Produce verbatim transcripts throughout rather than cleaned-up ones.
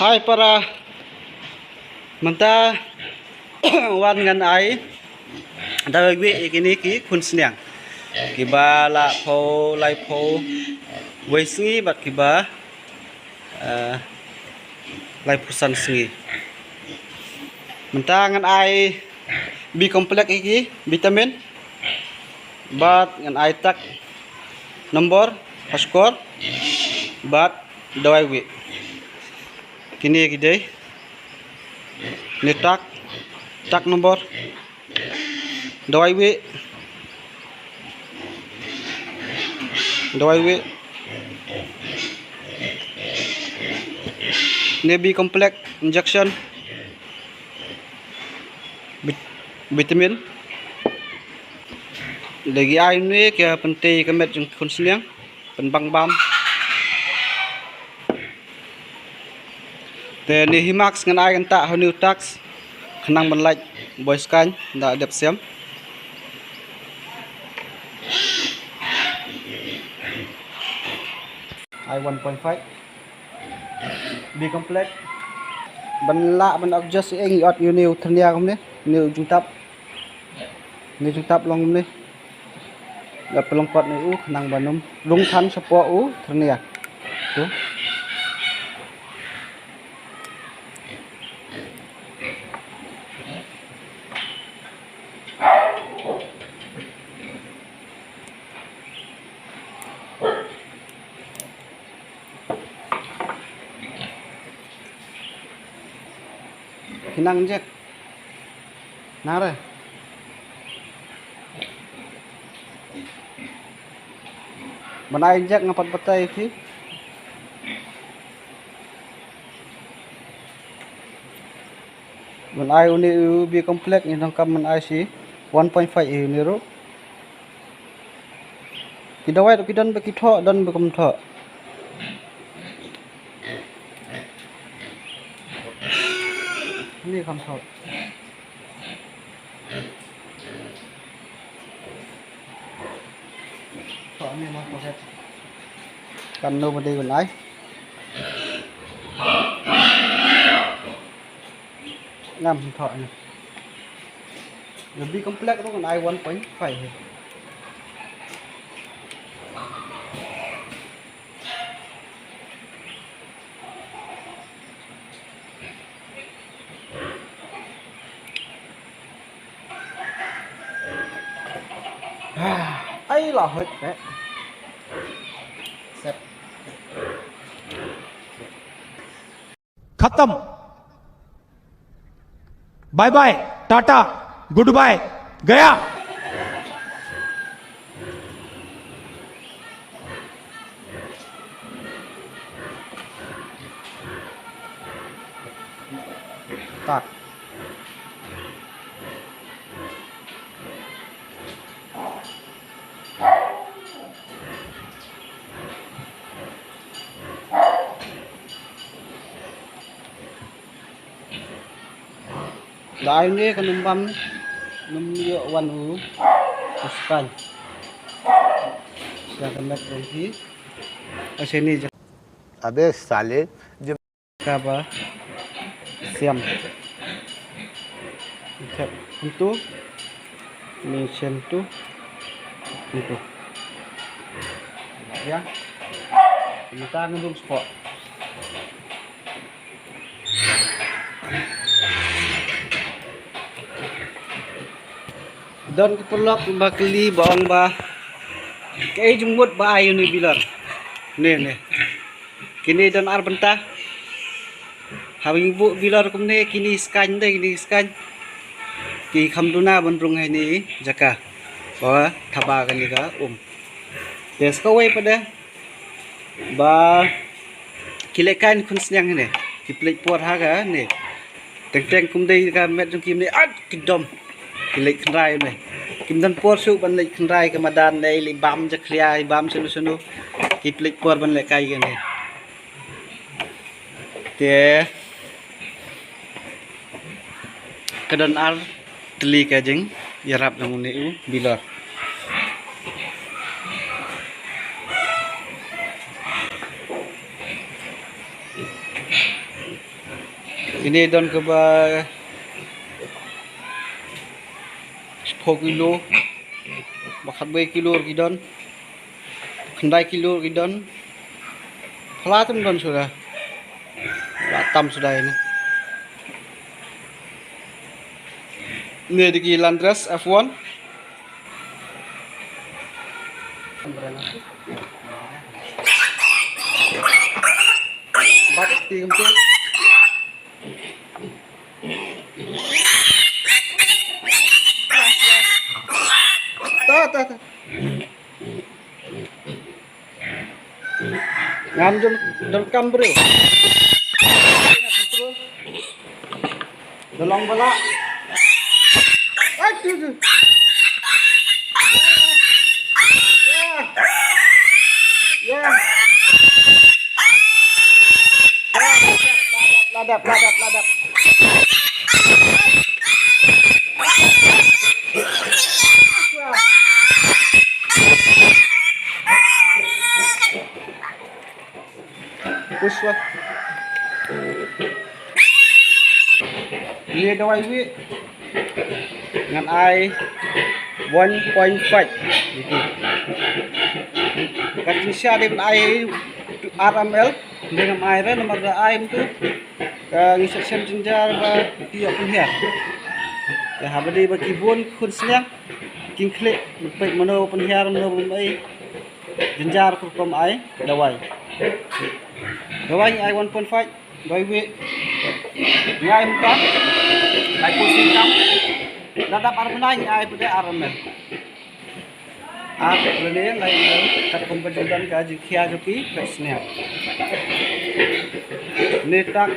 Hai para, mynta wan ngan ai dawai wieh ïa kine ki khun sniang kiba la phew, lai phew wei sngi bad kiba, eh, lai phew san sngi. Mynta ngan ai B complex ïa ki vitamin bad ngan ai tak nombor, ha skor bad dawai wieh. Kine ki dei ne tak, tak nombor, dawai wieh, dawai wieh, ne B complex injection, vit-, vitamin. Lagi ai ne ka pynthei ka met jong khun sniang. Pynbang bam. Te ne Himax ngan ai kynta ha une u tax khnang ban lait boi skaiñ da dep siam. Ai one point five. B complex. Ban lah ban adjust ïa une u thyrnia kumne, une u jingtap. Une u jingtap long kumne. Nga pynlong kot ne u khnang ban ym rung than shapoh u thyrnia. Tu. Ki nang injek. Nang re. Ban ai injek nga pat batai phi. Ban ai une u B complex ne nang kam ban ai shi one point five ïa une ruh. Ki dawai ruh ki don ba ki thoh, don ba kam thoh. Ni kam thoh. Thoh ni ma thoh het. Kan no ba dei ban ai. Ngam thoh ni. Lebih komplek tu kan ai one point five. Ai la hoit eh. Sep. खत्म। Bye bye, tata, goodbye, गया। Tak. Da ai ne ka numbam num ïoh wan u. Uskan. Sa ka met rong ki. Ase ni ja. अबे साले, जो Kaba siam. Thep kumtu. Ni sien tu. Kumtu. Ïa. Mynta ngan rung spot. Don ki paralok ba kylli ba ong ba kaei jingmut ba ai ïa une bilor. Ne ne. Kine don ar bynta. Haba ngi buh bilor kumne kine skaiñ de kine skaiñ. Ki kham duna ban rung ha ine i jaka. Ba thaba kane ka um. Te sa kawei pat de. Ba ki lehkai khun sniang hane. Ki pynleit por ha kane. Teng teng kum dei ka met jong ki mane at ki dom. Ki leit khynrai ne. Kim don por shuh ban leit khynrai ka madan ne leit bam jakhlia leit bam shano shano. Ki pynleit por ban lehkai kane. Te ka don ar tylli ka jingïarap jong une u bilor. Kine don kaba shiphew kilo, ba khatwei kilo ruh ki don, khyndai kilo ruh ki don, phylla tam don suda, ba tam suda ine. Ine dei ki Landress F one. Bat ti kumtu. Ta, ta, ta. Ngam jom, jom kam briew. Dolong bala. Ai, tu, tu. Ya. Ya. Ladap, ladap, ladap. Push wah. Ine dawai wi. Ngan ai one point five. Kat ngi sha dei ban ai ar ml. Dei ngam ai re namar da ai mynta. Ka ngi shet shen jynjar ba ki ïoh pynhiar. Te haba dei ba ki bun khun sniang. Kin khleh ban peit mano pynhiar mano ban ai. Jynjar ka rukom ai dawai. Dawai ngi ai one point five, dawai wi. Ngi ai mynta. Ai pusi kam. Lada dap ar bnai ngi ai pat ar ml. Ar bnai ngi ai kat kum ka jingdon ka jingkhia jong ki peit sniang. Ni tak.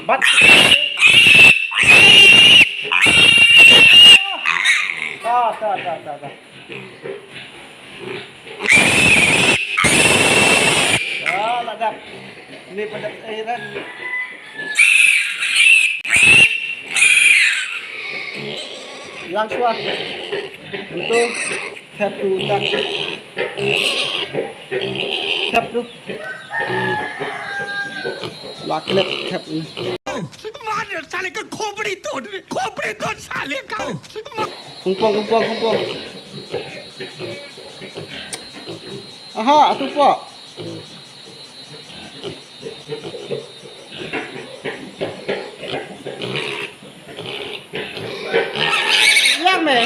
Bat. Ta, ta, ta, ta, ta. Ah, la dap. Ni pat dap ai ran. Yang suah. Untuk tap tu tak. Tap tu. La klep tap ni. मार साले का खोपड़ी तोड़, खोपड़ी तोड़ साले का। Kumpong, kumpong, kumpong. Aha, atu pok. Yang meh.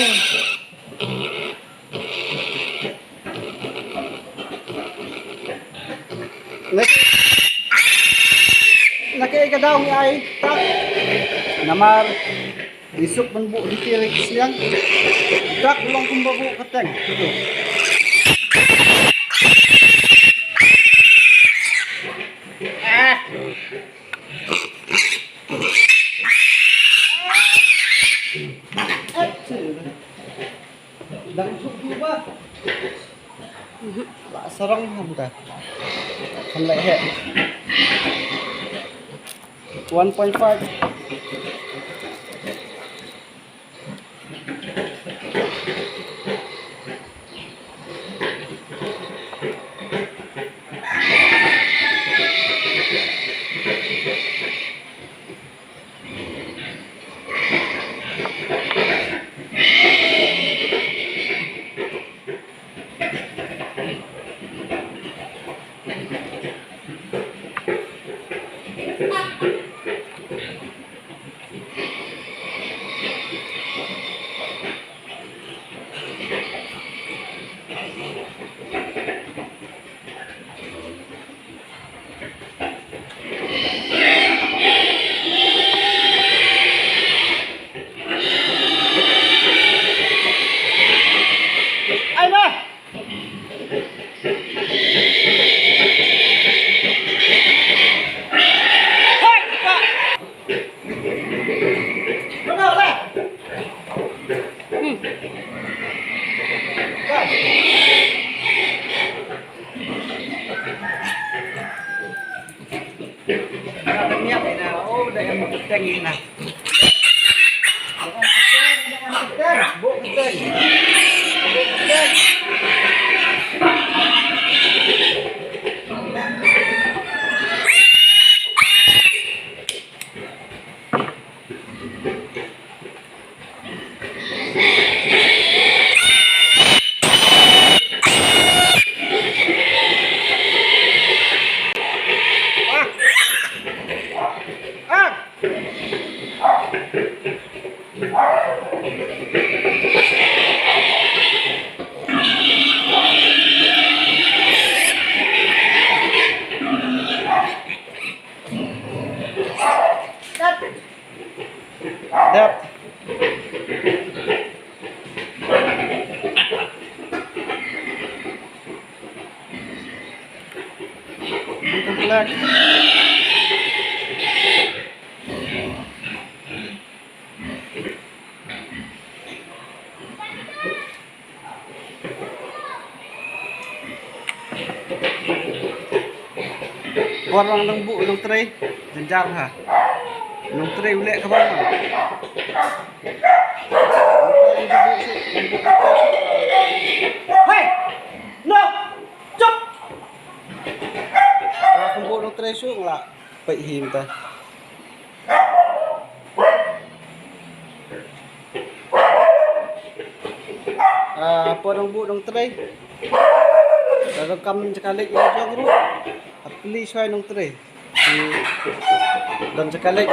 Laki, laki ka daw ngi ai tak. Namar ngi suk ban buh detail ki sliang. Tak long kumba buh ka tank. Ah. Dang suk jubah. Ba sarong ham ka. Ham lai he. One point five. Dep. Bukan plek. Por lang dang buh dang trei, jynjar ha. Dang trei u leh ka bang. Hey! No! Chup! Lah kumbu dang trei shuh lah. Peit hi mynta. Ah, hapoh dang buh dang trei. Ka donkam jaka leit ïa la jong ruh. Hap kylli shuwa nongtrei. Ki don jaka leit.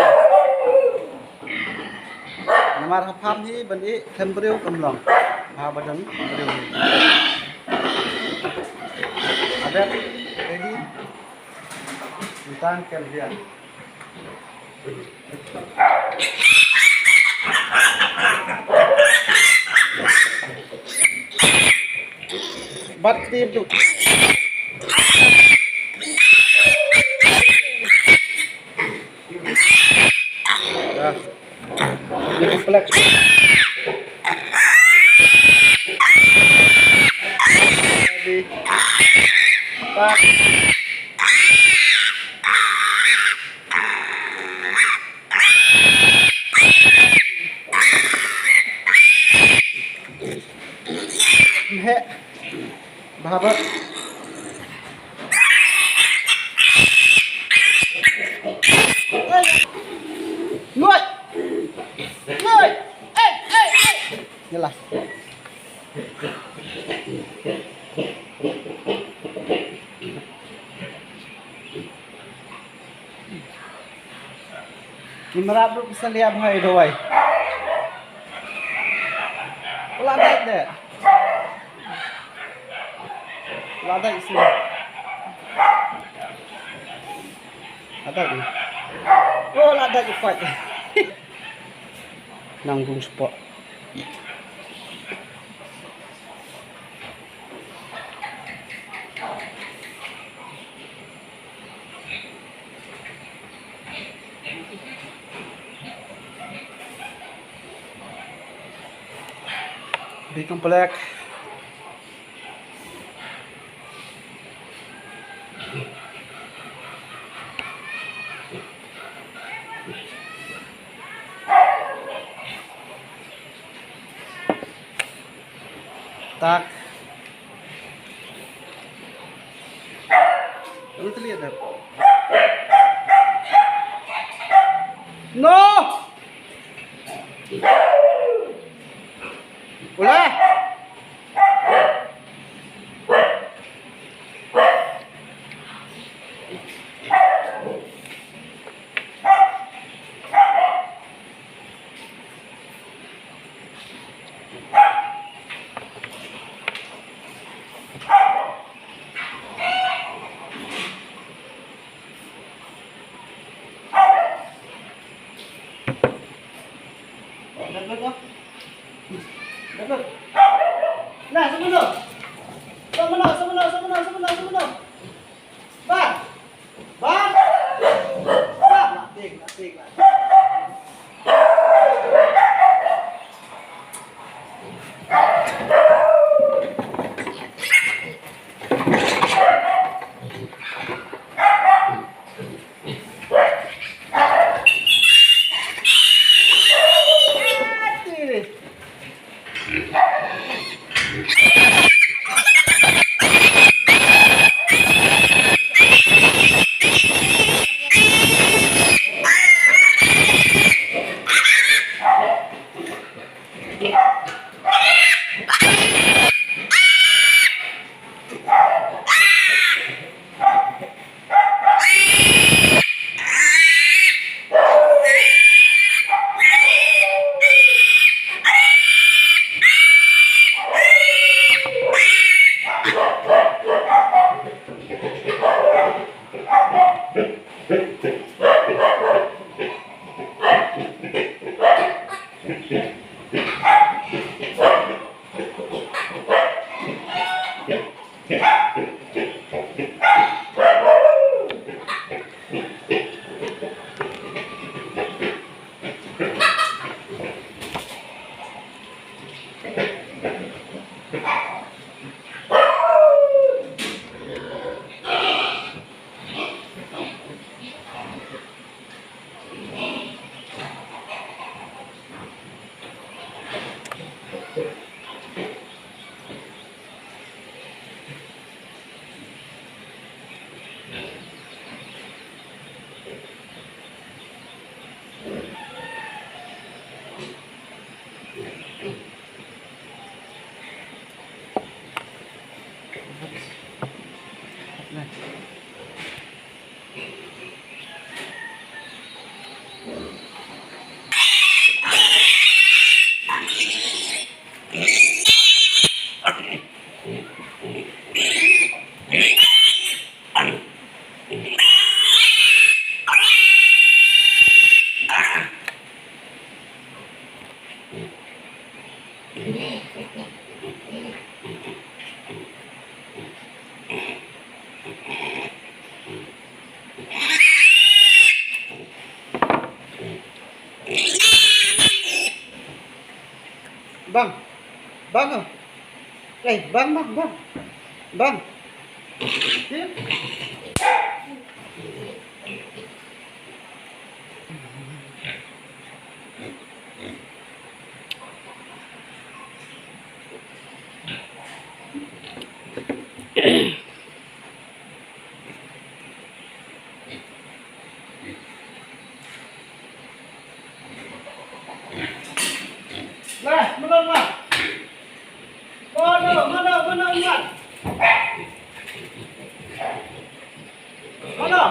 Namar ha pham hi ban ïeh khlem briew kam long. Haba don briew hi. Ada ready. Tang kem dia. Bat tim tu. Dah. Ini kompleks. Jadi, empat. Mhe. Baba. Ngoi. Ngoi. Eh, eh, eh. Yalah. Ki mrad ruh ki salia bha ïa dawai. La dait de. La dait sini. La dait ni. Oh, la dait ïa pait. Nang bun spot. Bikang pelek. Tak. Ano tali ada? No! Ulah! Nah, sumber tu. Sumber tu, sumber tu, sumber tu, sumber tu, sumber tu. Bang. Bang. Bang. Latih, latih, latih. Bang. Bang. Eh, bang, bang, bang. Bang. Lah, menang lah. Mana, mana, mana, Iman? Mana?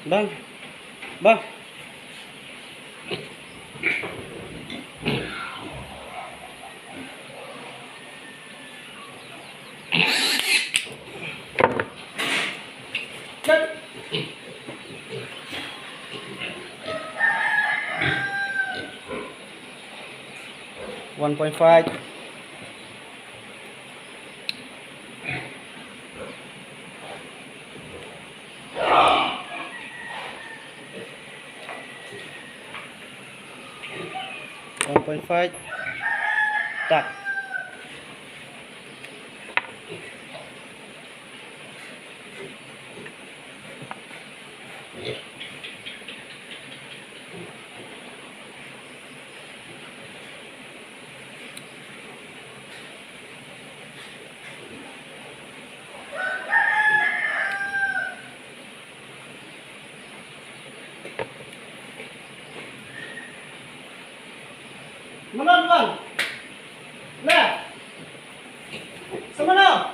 Bang. Bang. One point five. One point five. Tak. Mano, mano? Lah. Semana?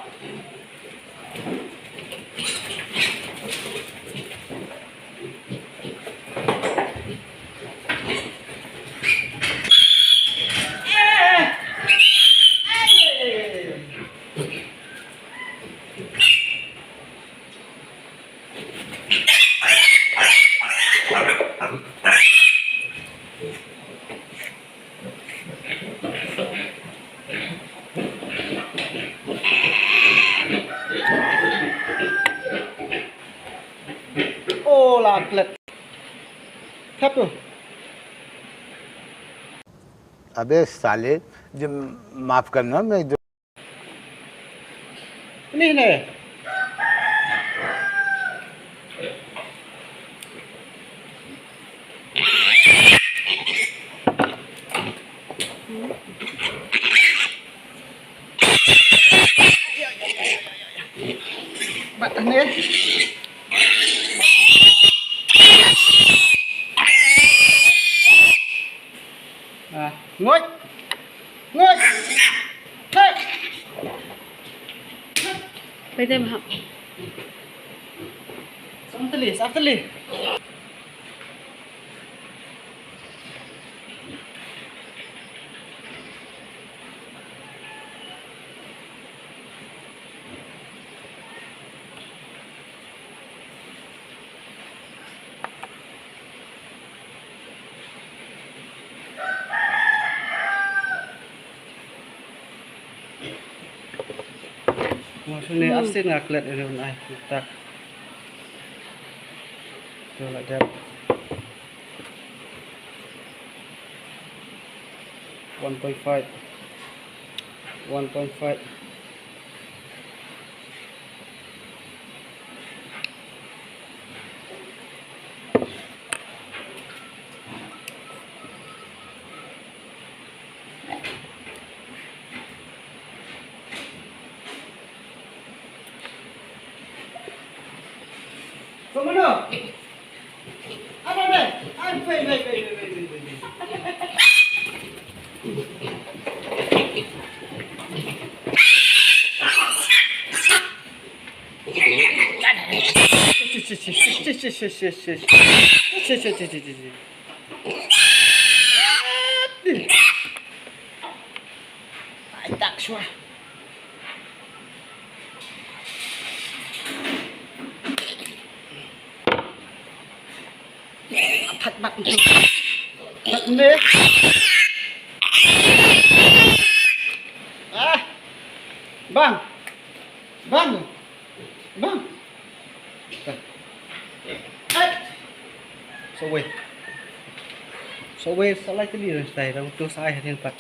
Oh, la klet. Thep tu. अबे साले, जब माफ करना, मैं जो नहीं, नहीं। Bat ni. Ah, ngut. Ngut. Hei. Pwede ba? Samtali, samtali. Mo shane, hmm, arsin nga klet ïa u nai, tak. To la dep. One point five. One point five. Somono. Ano ne? Ay, wait, wait, wait. Ai tak shuwa. Attack back. Attack ni. Ah. Bang. Bang. Bang. Ai. Sawei. Sawei sa lai tylli re tai, dang tu sa ai hadien pat.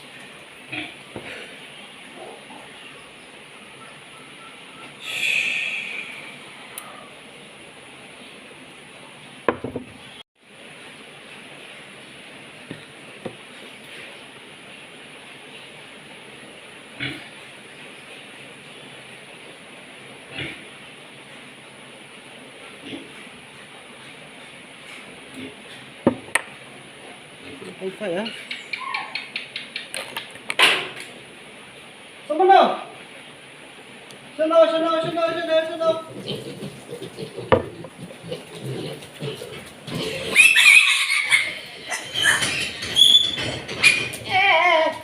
Ang kaya. Sama na. Shano, shano, shano, shano, shano. Yeah.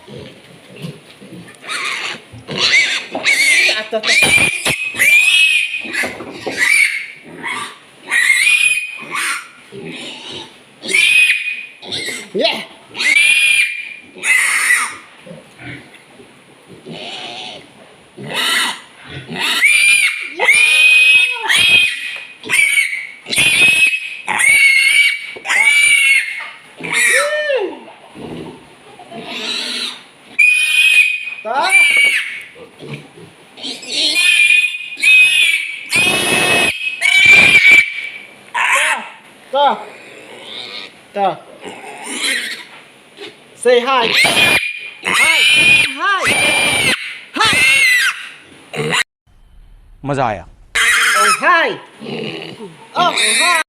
Ta. Ta. Ta. Ta. Say hi. Hi. Hi. Hi. मजा आया। Oh, hi. Oh, hi.